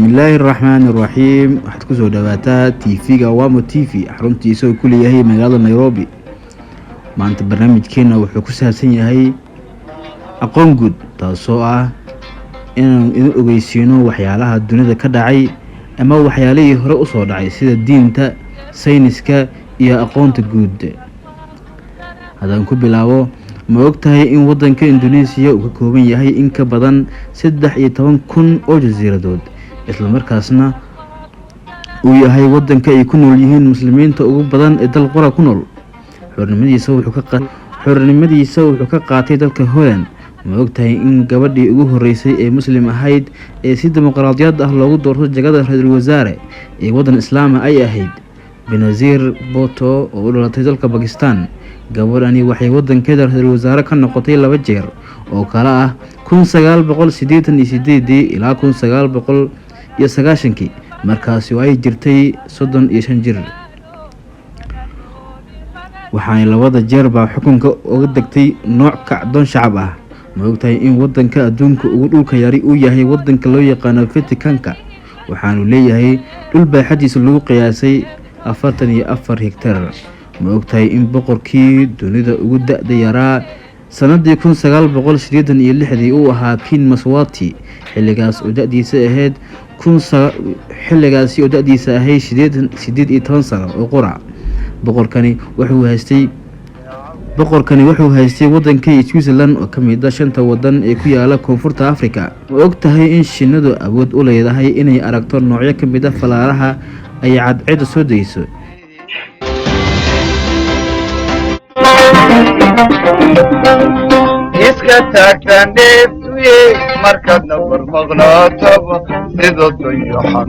Bismillaahi raxmaani raxiim. Waxaad kusoo dhawaataa TV-ga Wamo TV, xaruntiisa oo ku leeyahay magaalada Nairobi. Maanta barnaamijkeena wuxuu ku saabsan yahay aqoon guud, taasoo ah inaan idin ogeysiino waxyaalaha dunida ka dhacay ama waxyaalihii hore usoo dhacay, sida diinta, sayniska iyo aqoonta guud. Haddaan ku bilaabo, ma ogtahay in wadanka Indoneesiya uu ka kooban yahay in ka badan 13,000 oo jasiiradood, islamarkaasna uu yahay wadanka ay ku nool yihiin Muslimiinta ugu badan ee dal qora ku nool? Xornimadiisa wuxuu ka qaatay dalka Holland. Ma ogtahay in gabadhii ugu horeysay ee Muslim ahayd ee si dimuqraadiyad ah loogu doorto jagada ra-iisul wasaare ee waddan Islaama ay ahayd Benazir Bhutto oo u dhalatay dalka Bakistan? Gabadhani waxay wadankeeda ra-iisul wasaare ka noqotay laba jeer oo kale ah 1988-dii ilaa 1990-kii, markaasi oo ay jirtay 35 jir. Waxaanay labada jeerba xukunka uga degtay nooc kacdoon shacab ah. Ma ogtahay in wadanka adduunka ugu dhulka yari uu yahay wadanka loo yaqaano Vaticanka? Waxaanu leeyahay dhul baaxadiisa lagu qiyaasay 44 hegtar. Ma ogtahay in boqorkii dunida ugu da-da yaraa sanadii 1986-dii uu ahaa King Mswati, xilligaasi oo da-diisa ahayd 18 sano oo qura? Boqorkani wuxuu haystay wadanka Switzerland oo ka mid ah shanta wadan ee ku yaala Koonfurta Africa. Ma og tahay in shinnidu awood u leedahay inay aragto noocyo ka mid ah falaaraha ay cadceedda soo dayso? Iska taagtaan dheeftuye markaadna barmaqnaataba sida dayaxan.